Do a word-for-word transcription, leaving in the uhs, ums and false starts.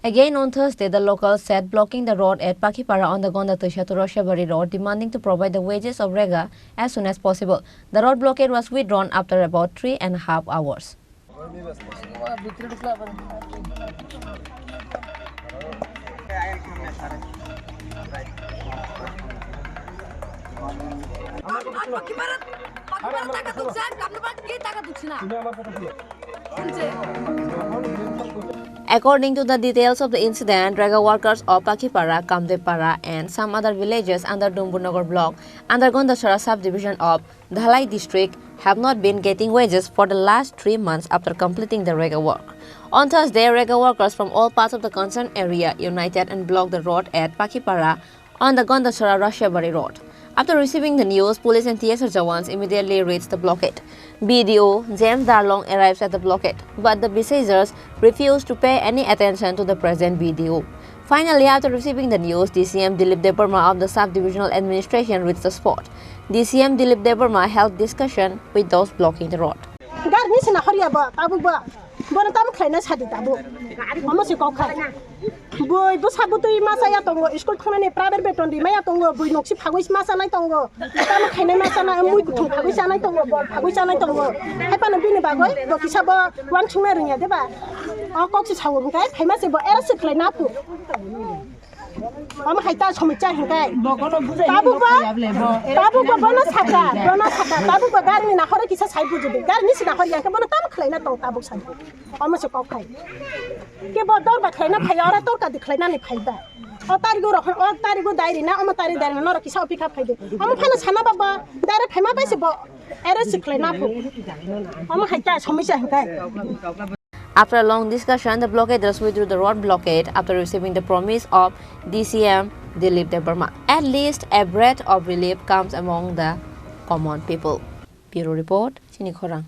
Again on Thursday, the locals sat blocking the road at Pakhipara on the Gonda Toisa to Rashiyabari road, demanding to provide the wages of Rega as soon as possible. The road blockade was withdrawn after about three and a half hours. According to the details of the incident, Rega workers of Pakhipara, Kamdepara, and some other villages under Dumbunagar block, under Gondasara subdivision of Dhalai district, have not been getting wages for the last three months after completing the Rega work. On Thursday, Rega workers from all parts of the concerned area united and blocked the road at Pakhipara on the Gondasara Rashiyabari road. After receiving the news, police and T S R jawans immediately reached the blockade. B D O James Darlong arrives at the blockade, but the besiegers refuse to pay any attention to the present B D O. Finally, after receiving the news, D C M Dilip Debbarma of the Sub-Divisional Administration reached the spot. D C M Dilip Debbarma held discussion with those blocking the road. Gar ni sina horiya ba, tabuk ba. Bono tamo khlaina sadi tabuk. Omo se kok khai. Bui bwsa bwtwi ma chaya tongo, school thangnani private beton ri maya tongo, bui noksi phagwi ma chanai tongo, tamo khainai ma chanai, mui kuthung phagwi chanai tongo, bol phagwi chanai tongo. Hai phano bini bagwi bo kisa bo uansukna rwngya de ba? O kok se sao hwnkhe phaima se bo era se khlai na phu. Omo hai ta somoi cha hwnkhe. Tabuk bo, tabuk bo bono saka, bono saka, tabuk bo gari ni nahoro kisa sai bujidi, gari ni se nahor ya khe bono tamo khlai na tong tabuk sai. Omo se kok khai. Ke bo dor ba khlai na phai, ora tor ka di khlai na ni phai ba. O tarigo ro, o tarigo diary na, omo tari diary na, noro kisa o pick up khai de. Omo phano sana ba ba, diary phai ma bai se bo, era se khlai na phu. Omo hai ta somoi cha hwnkhe. After a long discussion, the blockaders withdrew the road blockade after receiving the promise of D C M Dilip Debbarma. At least a breath of relief comes among the common people. Bureau report, Chini Khorang.